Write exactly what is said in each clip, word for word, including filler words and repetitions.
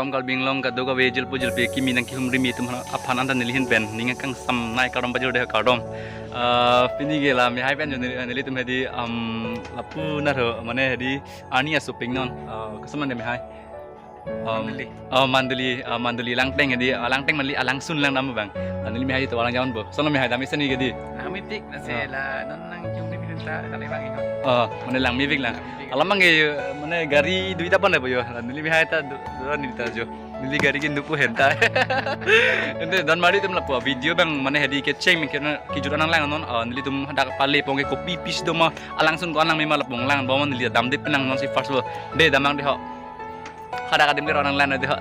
Kardom Karbi Anglong kadokave jirpo jirpi kimi nangkehumri mi atum aphan anta neli ahin pen ning kangsam nai kardom pajirde kardom. Ah, pini ke la mehai pen jo neli, nelitum hedi, um, lapu naro mane hedi arni asoping non. Ah, koson mane mehai? Um, Manduli. Oh, Manduli, ah, Manduli Langteng hedi, ah, Langteng Manduli alangsun lang dam abang. Ah, neli mehai tovar lang jaman po. Koson mehai dam isi ni ke di? Langmepik, lasi Ah. la non nangkehumri mi atum ta kali bang ingot. Oh, mane langmepik lang. Langmepik. Alam abang ke, mane gari duita pon le po jo. Ah, neli mehai ta du-, dua neli ta jo. Neli gari ke dupu henta. Ante donmari atum lapu video abang mane hedi kecheng mingkir na kejut anang lang non. Ah, nelitum hadak pale pong ke kopi pis do ma alangsun ko anang mema lapong lang bom neli damde penang non si first bo. De damang de ho. Hadak adim ke ronang lang de ho.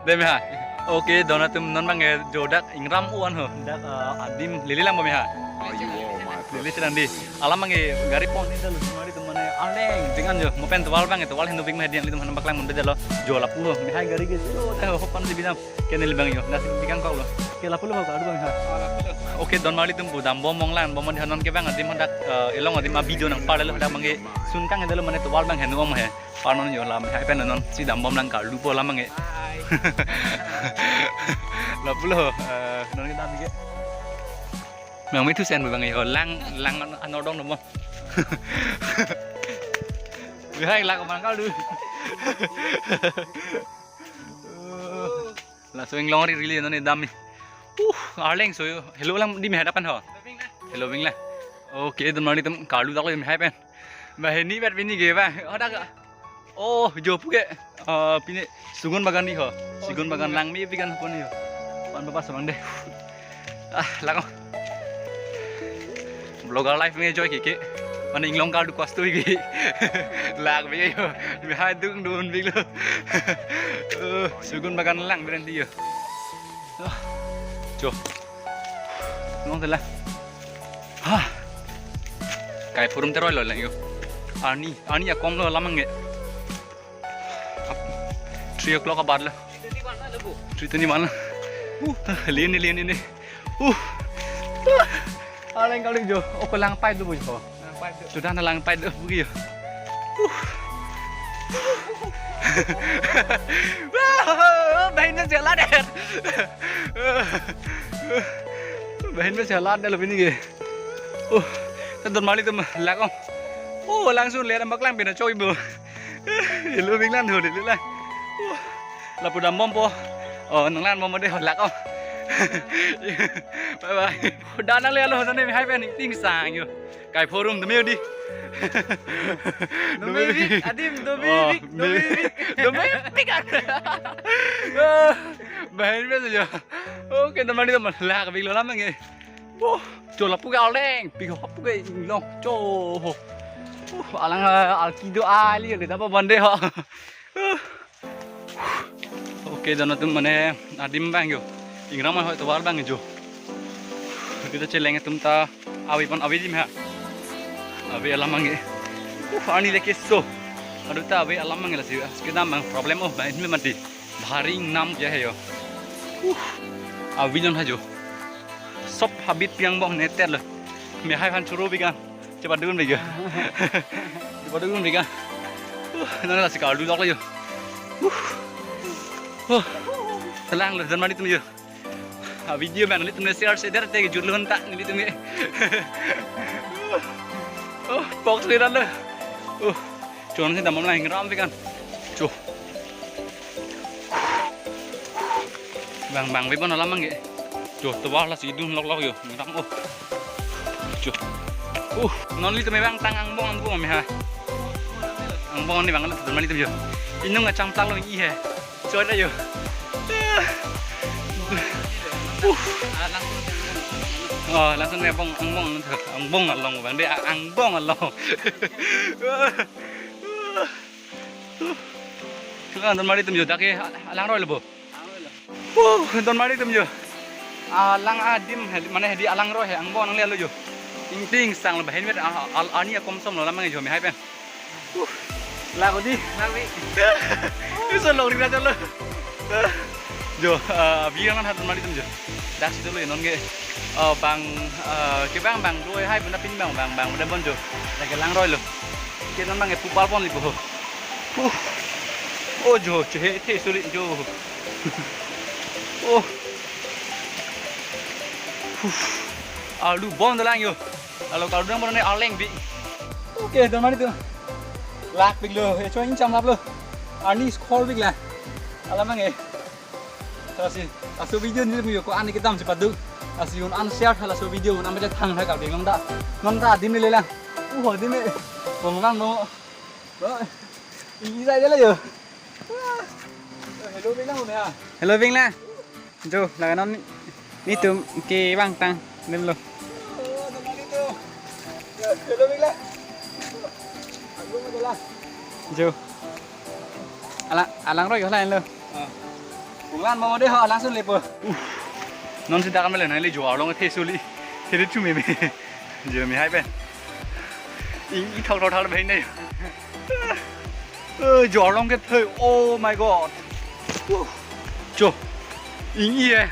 De mehai. Okay, don atum non abang ke jo dak ingram uan ho. Dak, ah, adim lili lang bom mehai. Are you all my Lili sedang di. Alam abang ke gari pon ni dalo mari atum mane aleng dengan jo. Mo pen tovar abang ke tovar hindu bing mehai diang atum han baklang munde dalo. Jo lapu ho. Mehai gari ke jo dah ho pan si bidam. Ke neli abang jo. Nasi bikang kau lo. Ke lapu lo ho ka abang ha. Okay, donmari atum pu dam bom mong lang bom di hanon ke abang adim hadak, eh, elong adim a video nangpar lo hadak abang ke sun kang dalo mane tovar abang henu om he. Parnon jo la mehai pen non si dam bom lang karlu po alam abang ke. Lapu lo, eh, non ke dam ke. Nang me thu sen abang ke ho lang, lang an-, anordong no mo. Mehai lang abang karlu. Laso inglong ri rili non dam ni. Uh, arleng so yo. Hello lang di mehai dapan ho. Hello bing la. Okay, donmari atum karlu dak lo mehai pen. Banghini ber pini ke ba. Hadak. Oh, jo pu ke. Eh, pini segun bagan ni ho. Segun bagan langmepik an pon ni ho. Pan bapak semang de. Ah, lang. Vlogger life nge joy ke ke. Mane inglong karlu kosto ke. Lang bing jo. Mehai dungdun bing lo. Eh, segun bagan lang berhenti jo. Ah. Jo. Long tela. Ha. Kai phurum teroi lo lang jo. Arni, arni akom lo alam abang ke. Three o'clock abat lo. Three twenty-one lo. Uh, lin ni, lin ni. Uh. Arleng kali jo. Oh, ko lang pai do bo jo. Sudah na lang pai do bo jo. Uh. Wah, bahin na jalan der. Bahin na jalan der lo pini ke. Oh, ta donmari atum lang ong. Oh, langsung le abang baklang pina choi bo. Hello bing lang ho le lang. Oh, lapu dam bom po. Oh, nang lang bom de ho lang ong. Bye bye. Dak nang le alo sane mehai pen ting sang jo. Kai phurum dome di. Dome bik, adim dome Oh, bik, dome me- bik. Dome bik. Banghini pen jo. Okay, donmari atum lang bing lo alam abang ke. Oh, jo lapu ke arleng, pi ho pu ke inglong jo. Oh, alang, eh, alki do ali le dapa bande ho. Okay, don atum mane adim abang jo. Ingram ho tovar abang jo. Kita cheleng atum ta ave pon ave di mehai. Ave alam abang ke. Uh, arni le keso. Aduh ta ave alam abang ke lasi. Kedam abang problem oh banghini mati. Bhari ingnam ja he jo. Uh, ave non ha jo. Sob habit piang bong neter lo. Mehai aphan choro bik an. Chepadun bik jo. Chepadun bik an. Uh, non lasi karlu dak lo jo. Uh. Uh. Telang lo donmari atum jo. Ah, video abang nelitum le share share te kejut lo ta nelitum ke. Oh, box le dan lo. Oh, chon si dam bom lang ingram bik an. Cho. Bang bang bebon alam abang ke. Cho, tovar lasi dun lok lok jo. Ingram oh. Cho. Uh, non nelitum abang tang angbong angbong mehai. Angbong ni abang nelitum jo. Inung acham tang lo i he. Choi da jo. Uh. Oh, langsung ne angbong, angbong, angbong along bang de, angbong along. Kila donmari atum jo dak ke alang roi lo bo. Uh, donmari atum jo. Alang adim he, mane hedi alang roi he, angbong nang le alo jo. Ingting sang lo banghini pen, ah, al-, arni akom som lo alam abang jo mehai pen. Uh, lako di. Lami. Iso long ring aja lo. Jo, eh, biang kan hat mari atum jo. Dak si dolo non ke. Eh, bang, eh, ke bang bang doi hai benda pin bang bang bang benda bon jo. Lake lang roi lo. Ke non bang ke pupal pon li po. Uh. Oh jo, chehe the suri jo. Oh. Huf. Arlu bom dolang jo. Alo karlu dang bom ne arleng bi. Okay, donmari atum. Lak pik lo, eh, choi cham lap lo. Arni score pik la. Alam mang eh. Lasi, laso video nelitum jo ko-an kedam si padu. Lasi un-an share tha laso video, un-an baca thang tha karding long da. Non ta adim le lang. Uh, adim le. Bong lang no. Bro. Ini saya je la jo. Hello, Bingla, mo ya? Hello, Bingla. Jo, laga non ni, netum ke bang tang nem lo. Hello, Bingla. Jo. Alang, alang roi ko lain lo. Ah. Bung lan mo de ho, alang sun lepo. Non si dakam le na le jo arlong the suli. Kiri chu me me. Jo, mehai pen. Ing i thok thok thok pen ne. Eh, jo arlong ke thoi. Oh my God. Uh, jo. Ing i eh.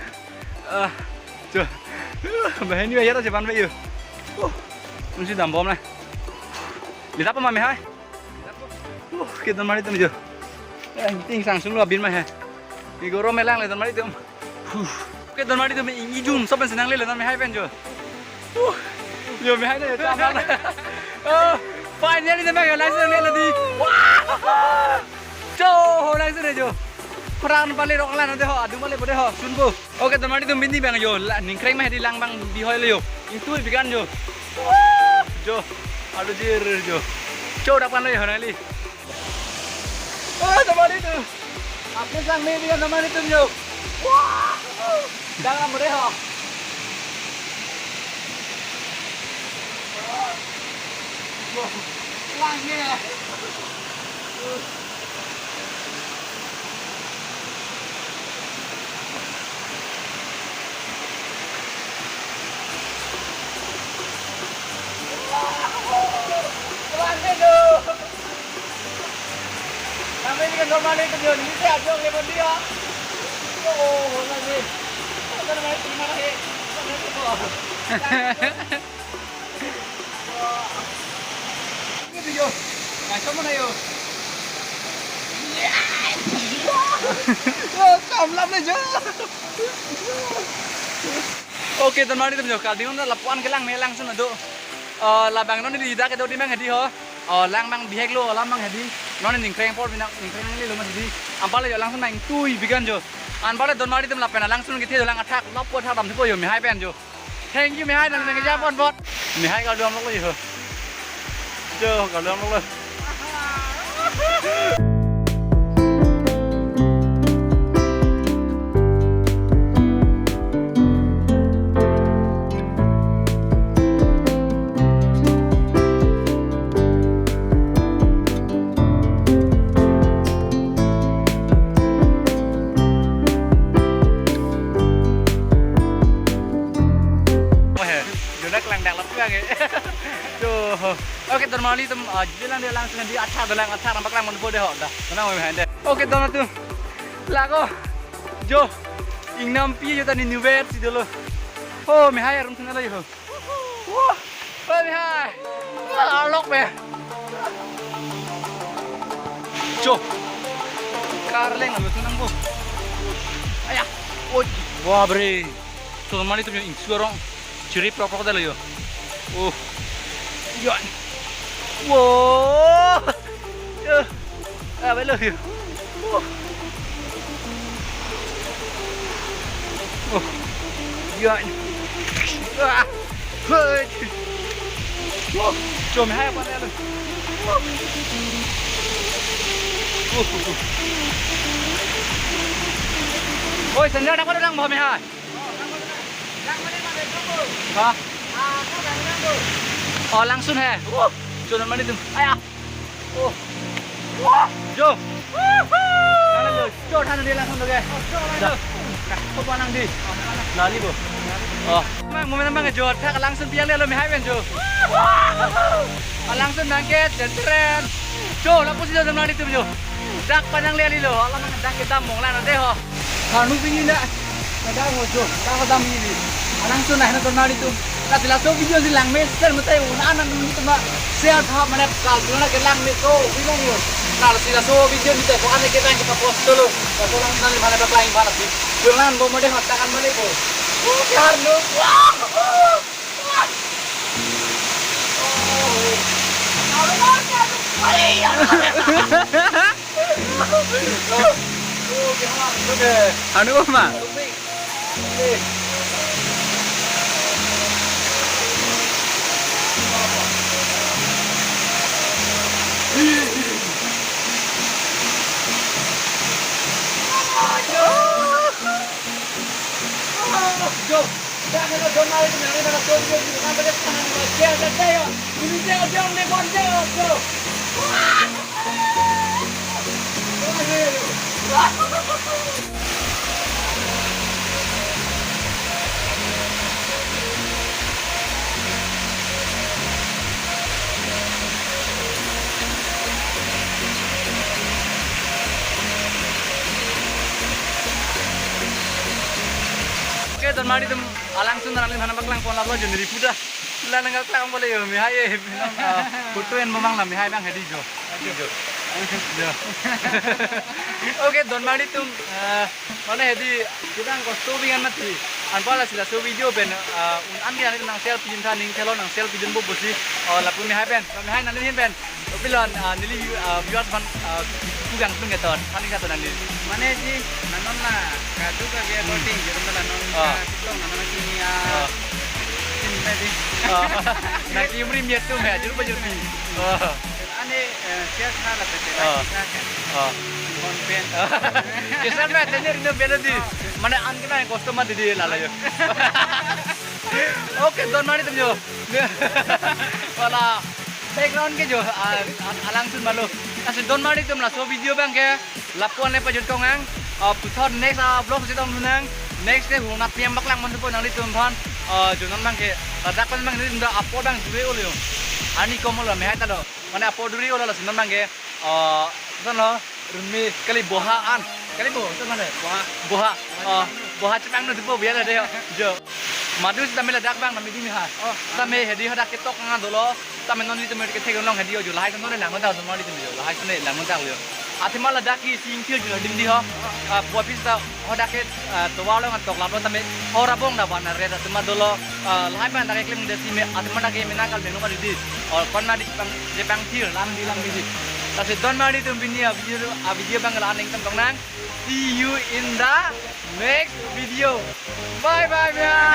Ah, jo. Uh, bahini ya ta jepan be yo. Uh, non si dam bom na. Lita pa ma mehai. Uh, ke donmari atum jo. Eh, ting sang sung lo bin ma he. Ni goro melang le donmari atum. Huh. Ke donmari atum ing i jun so pen si nang le le non mehai pen jo. Uh. Jo mehai na jo cham lang. Oh, finally na mehai lang si nang le le di. Wah! Jo, ho lang si ne jo. Pran pale rok lan de ho, adum pale pode ho, sun bo. Okay, donmari atum bini bang jo, la, ningkreng mah di lang bang bihoi lo jo. Itu bikan jo. Wah! Jo. Alu jir jo. Jo dak pan lo jo nali. Oh, donmari atum. Apni sang me bikan donmari atum jo. Wah! Dang amre ho. Lang me. Kami ini kan normal itu dia, ini saya ajak lewat dia. Oh, lagi. Apa namanya, terima kasih. Ini video. Nah, sama na yo. Oh, kamlam na jo. Okay, donmari atum jo, karding non lapu-an kelang me lang sun do. Eh, labang non di dak kedo di mang hedi ho. Oh, lang bang bihek lo, alam mang hedi. Non ningkreng por bina ningkreng le lo mang hedi. Anpale jo lang sun nang tui bikan jo. Anpale donmari atum lapen lang sun kethe lang athak, lapu athak dam thupo jo mehai pen jo. Thank you mehai nang nang japon bot. Mehai kardom lo jo. Jo, kardom lo. Oh, he. Jona kelang dak lap ke. Jo. Okay, donmari atum, ah, jalan dia langsung di athak dolang, athak nampak lang mon bo de ho da. Tenang, mehai de. Okay, donmari atum. Lago. Jo. Ingnampi jo ta ni new bed si dolo. Oh, mehai arum sana lagi ho. Wah, bang hai. Wah, alok be. Jo. Karleng lo tunang bu. Aya. Oi, wah bre. Tuh mali tuh yang suarong. Cirip rok rok dah lo yo. Oh. Yo. Wah. Yo. Ah, I love you. Oh. Oh. Ya. Ah. Hey. Oh. Cuma hai apa nih? Oh. Oh. Oi, sendal apa orang bawa mehai? Ha? Oh, langsung he. Wah, jo donmari atum. Aya. Oh. Wah, jo. Hana lo, jo, hana dia langsung lo ke. Dah. Nah, ko pa nang di. Lali bo. Oh. Mang, mo mang jo, athak langsung piang dia lo mehai pen jo. Ah, langsung nangke, jentren. Jo, lapusi jo donmari atum jo. Dak panang le ali lo, alam dak kedam mong lang de ho. Kanu pini na. Kadang ho jo, kadang ho dam ini. Alang sun na hena donmari atum. Kati laso video si lang me, share mate un-an nang ni tuma. Share tha mane kal dona ke lang me ko, bilang yo. Nalo sila so video nita ko ane ke tang kita post dulu. Kita pulang nanglitum aphan paklangji aphan si. Jualan bo mode hotak an mane bo. Oh, karno. Anu ma? Oke, donmari atum, alangsun nanglitum aphan paklangpon laplo jun ripuda. La nangkaklang bole yo, mehai e, photo en bomang la mehai abang hedi jo. Jo. Jo. Oke, donmari atum, eh, mane hedi, kita ang kosto bingan mati. Anpar la sila so video pen, eh, un an ke ani nang selfie jin tha ning thelo nang selfie jin bo pusi, oh, lapu mehai pen, mehai nanglihin pen. Opilon, ah, neli, ah, viewers aphan, ah, kugang tung keton, than ning keton neli. Mane ji, nanon la, kadu ka via Hmm. Voting, jero la non, Ah. ah, kitong nanon kini, ah, Ah. Sini tadi. Ah. Nang ki umri miat tu me, jero pa jero pi. Ah. Ane, eh, share tha la pete, Ah. like tha kan. Ah. Konpen. Ah. Kesan me, tanya rino bela di. Mane an kena kosto ma didi lala yo. Oke, donmari atum jo. Wala background ke jo, ah, al-, alangsun malo. Lasi donmari atum laso video abang ke lapu-an le pajut kong nang. Ah, puthot next, ah, vlog si tong nang. Next ke huna tiam paklangpon thupo nanglitum aphan. Ah, jo non abang ke ladak pen abang nelitum ta apor abang duri olo yo. Ani kom olo mehai ta lo. Mane apor duri olo lasi non abang ke. Ah, koson lo, rumi kali boha an. Kali bo, itu mana? Boha. Boha. Ah, boha chepangno thupo biar ada yo. Jo. Madu sitame ladak abang nami di mehai. Oh. Tame hedi hadak ketok nang dolo. Tame non nelitum kethek long hedi yo jo. Lahai non lang non dak donmari atum jo. Lahai non lang non dak yo. Athema ladak ke singkil jo dim di ho. Ah, bo pis ta hadak ke, ah, tovar long tok laplo tame hor abong da bana red athema dolo. Ah, lahai abang dak ke klim de sime athema dak ke mena kal menu kali di. Or kon ma di pang, je pangthir lam di lam di. Lasi donmari atum pini a video, a video abang la neng tong nang. See you in the next video. Bye bye, bye.